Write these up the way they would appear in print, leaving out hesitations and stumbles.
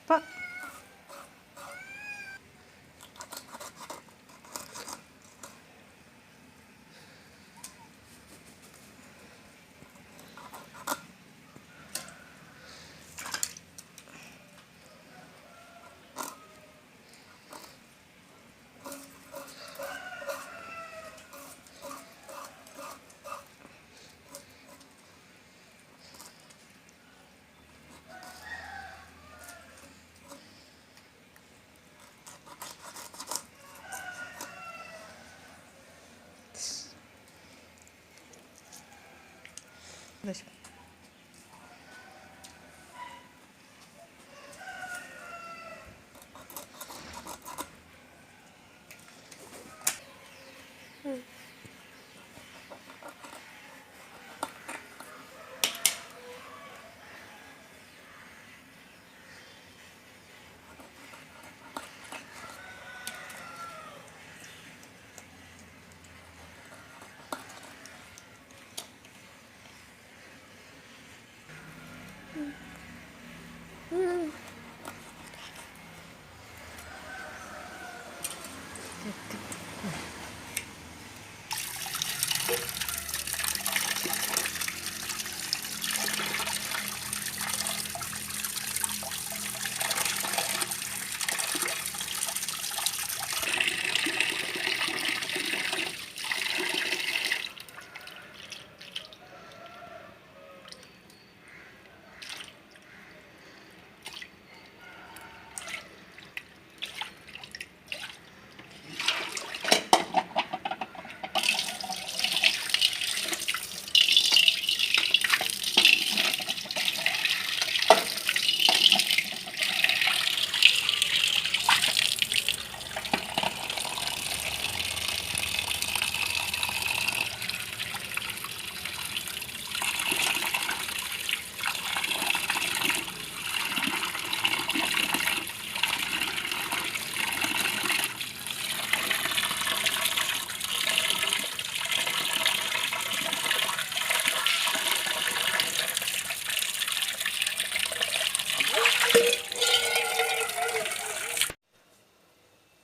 ಪ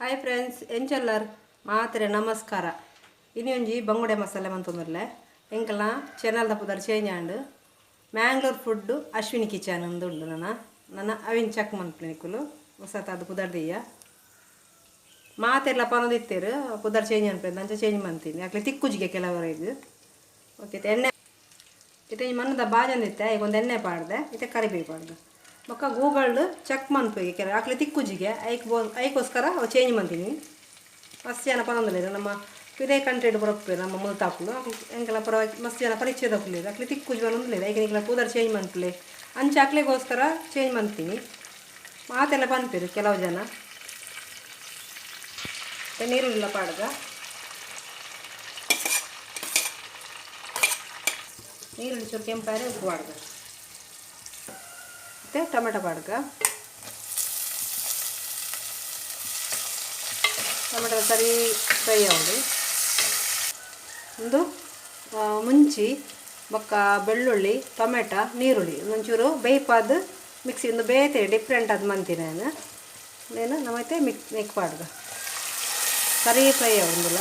hi friends, ಎಂಚಲ್ಲರ್ ಮಾತ್ರೆ ನಮಸ್ಕಾರ. ಇನ್ನೊಂಜಿ ಬಂಗುಡೆ ಮಸಾಲೆ ಮಂತೊಂದುಲ್ಲೆ ಎಂಕಲ್ನ ಚೆನ್ನಲ್ದ ಪುದರ್ ಚೇಂಜ್ ಆಂಡ್. ಮ್ಯಾಂಗ್ಳೂರ್ ಫುಡ್ ಅಶ್ವಿನಿ ಕಿಚನ್ ಅಂದು ಉಂಡು. ನನ್ನ ನನ್ನ ಅವಿನ ಚಕ್ ಮನ್ಪುಲೆ ನಿಕುಲು ಹೊಸತಾದ ಪುದರ್ ದೀಯ ಮಾತೆರ್ಲ ಪನೊಂದಿತ್ತೇರು ಪುದರ್ ಚೇಂಜ್ ಅನ್ಪೇನು ಅಂಚ ಚೇಂಜ್ ಮಂತೀನಿ ಅಕ್ಲೆ ತಿಕ್ಕುಜಿಗೆ ಕೆಲವರೆಗ್. ಓಕೆ, ಎಣ್ಣೆ ಇತ್ತೆ ಈ ಮಣ್ಣದ ಬಾಜೊಂದಿತ್ತೆ ಈಗ ಒಂದು ಎಣ್ಣೆ ಪಾಡ್ದೆ, ಇತ್ತೆ ಕರಿಬೇವು ಪಾಡ್ದೆ. ಬೊಕ್ಕ ಗೂಗಲ್ಡ್ ಚೆಕ್ ಮನ್ಪುಗೆ ಕೆಲ ಅಕ್ಲೆ ತಿಕ್ಕುಜಿಗೆ ಐಕ್ ಬೋ ಐಕೋಸ್ಕರ ಅವು ಚೇಂಜ್ ಮಂತೀನಿ. ಮಸ್ತ್ ಜನ ಪನೊಂದುಲ್ಲೆರ್ ನಮ್ಮ ಪಿರೇ ಕಂಟ್ರಿಡ್ ಬರಪ್ಪೆರ್ ನಮ್ಮ ಮುಲ್ತಾಪುಲು ಎಂಕಲ ಪರ ಮಸ್ತ್ ಜನ ಪರಿಚಯದಕುಲ್ಲೆರ್ ಅಕ್ಲೆ ತಿಕ್ಕುಜಿ ಪನೊಂದುಲ್ಲೆರ್ ಐಕ್ ನಿಕ್ಲೆ ಪುದರ್ ಚೇಂಜ್ ಮನ್ಪುಲೆ ಅಂಚ ಅಕ್ಲೆಗೋಸ್ಕರ ಚೇಂಜ್ ಮಂತೀನಿ. ಮಾತೆಲ್ಲ ಪನ್ಪೆರ್ ಕೆಲವು ಜನ. ನೀರುಳ್ಳಿ ಪಾಡ್ಗ, ನೀರುಳ್ಳಿ ಚೂರು ಕೆಂಪಾರೆ ಉಪ್ಪು ಪಾಡ್ಗ, ಮತ್ತು ಟೊಮೆಟೊ ಪಾಡ್ಗ. ಟೊಮೆಟೊ ಸರಿ ಫ್ರೈ ಆವೊಡು. ಒಂದು ಮುಂಚಿ ಬೊಕ್ಕ ಬೆಳ್ಳುಳ್ಳಿ ಟೊಮೆಟೊ ನೀರುಳ್ಳಿ ಒಂಚೂರು ಬೇಯ್ಪಾದ್ ಮಿಕ್ಸಿ ಒಂದು ಬೇತೆ ಡಿಫ್ರೆಂಟ್ ಅದು ಮಂತಿನಿ ನಾನು. ನೇನು ನಮ್ಮೈತೆ ಮಿಕ್ ಮಿಕ್ ಪಾಡ್ಗ ಸರಿ ಫ್ರೈ ಆವೊಂದುಲ್ಲ.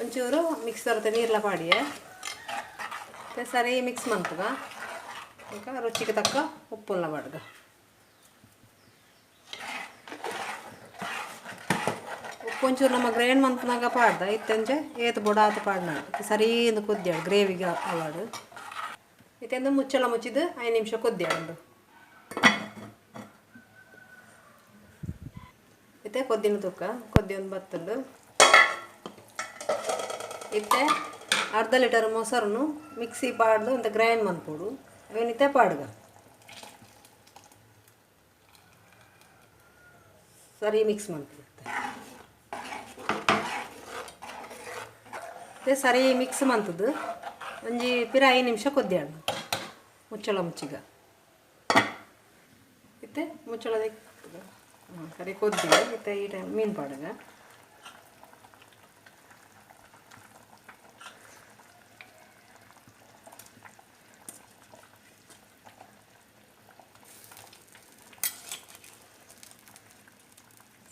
ಒಂಚೂರು ಮಿಕ್ಸರ್ ನೀರ್ಲ ಪಾಡಿಯೆ ಸರಿ ಮಿಕ್ಸ್ ಮನ್ಪುಗ. ಬೊಕ ರುಚಿಗೆ ತಕ್ಕ ಉಪ್ಪುಲ ಪಾಡ್ಗ. ಉಪ್ಪು ಒಂಚೂರು ನಮ್ಮ ಗ್ರೈಂಡ್ ಮನ್ಪುನಗ ಪಾಡ್ದ ಇತ್ತಂಚೆ ಏತ್ ಬೊಡಾತ್ ಪಾಡ್ನ ಸರಿ ಇಂದು ಕೊದ್ಯಾಡು ಗ್ರೇವಿಗೆ ಅವಾಡು. ಇತ್ತೆಂದು ಮುಚ್ಚಳ ಮುಚ್ಚಿದ್ದು 5 ನಿಮಿಷ ಕೊದ್ಯಾಡು. ಇತ್ತೆ ಕೊದ್ದಿನ ತೂಕ ಕೊದ್ದಿ ಒಂದು ಬತ್ತುಂಡು. ಇತ್ತೆ ಅರ್ಧ ಲೀಟರ್ ಮೊಸರನ್ನು ಮಿಕ್ಸಿ ಪಾಡ್ದು ಅಂತ ಗ್ರೈಂಡ್ ಮನ್ಪೊಡು ಅವೇನಿತ್ತೆ ಪಾಡ್ಗ ಸರಿ ಮಿಕ್ಸ್ ಮನ್ಪುಡು. ಇತ್ತೆ ಸರಿ ಮಿಕ್ಸ್ ಮಂತದ್ದು ಒಂಜಿ ಪಿರ 5 ನಿಮಿಷ ಕೊದ್ಯಾಡು ಮುಚ್ಚಳ ಮುಚ್ಚಿಗ. ಇತ್ತೆ ಮುಚ್ಚಳ ಸರಿ ಕೊದ್ದಿ. ಇತ್ತೆ ಈ ಟೈಮ್ ಮೀನು ಪಾಡ್ಗ.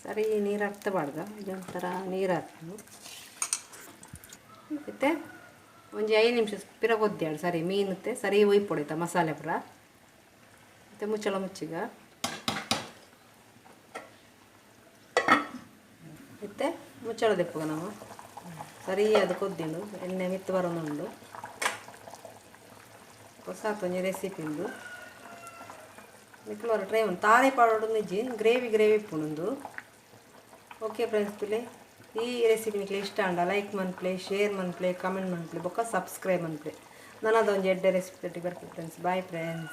ಸರಿ ನೀರು ಅರ್ಥ ಪಾಡ್ದ, ಒಂಥರ ನೀರು ಹಾಕ್ತು. ಇತ್ತೆ ಒಂಜಿ 5 ನಿಮಿಷ ಪಿರ ಕೊದ್ದಿಯಾಡು. ಸರಿ ಮೀನುತ್ತೆ ಸರಿ ಒಯ್ಪೊಡೈತ ಮಸಾಲೆ ಪೂರ. ಮತ್ತು ಮುಚ್ಚಳ ಮುಚ್ಚಿಗ. ಇತ್ತೆ ಮುಚ್ಚಳ ದೆಪ್ಪುಗ ನಾವು. ಸರಿ ಅದು ಕೊದ್ದಿಂಡು, ಎಣ್ಣೆ ಮಿತ್ತು ಬರೋನುಂಡು. ಹೊಸ ಒಂಜಿ ರೆಸಿಪಿ ಉಂಡು. ನಿಕ್ಲವರ ಟ್ರೈ ಉಂಡು ತಾಳೆ ಪಾಡೋಡು ನಿಜಿ ಗ್ರೇವಿ ಗ್ರೇವಿ ಇಪ್ಪುಂಡು. ಓಕೆ ಫ್ರೆಂಡ್ಸ್, ತುಲೆ ಈ ರೆಸಿಪಿ ನಿಕ್ಲೆ ಇಷ್ಟ ಅಂಡ ಲೈಕ್ ಮನ್ಪ್ಲೆ, ಶೇರ್ ಮನ್ಪ್ಲೆ, ಕಮೆಂಟ್ ಮನ್ಪ್ಲೆ, ಬೊಕ್ಕ ಸಬ್ಸ್ಕ್ರೈಬ್ ಮನ್ಪ್ಲೆ. ನಾನು ಅದೊಂದು ಎಡ್ಡೆ ರೆಸಿಪಿ ಬರ್ತೀನಿ ಫ್ರೆಂಡ್ಸ್. Bye friends.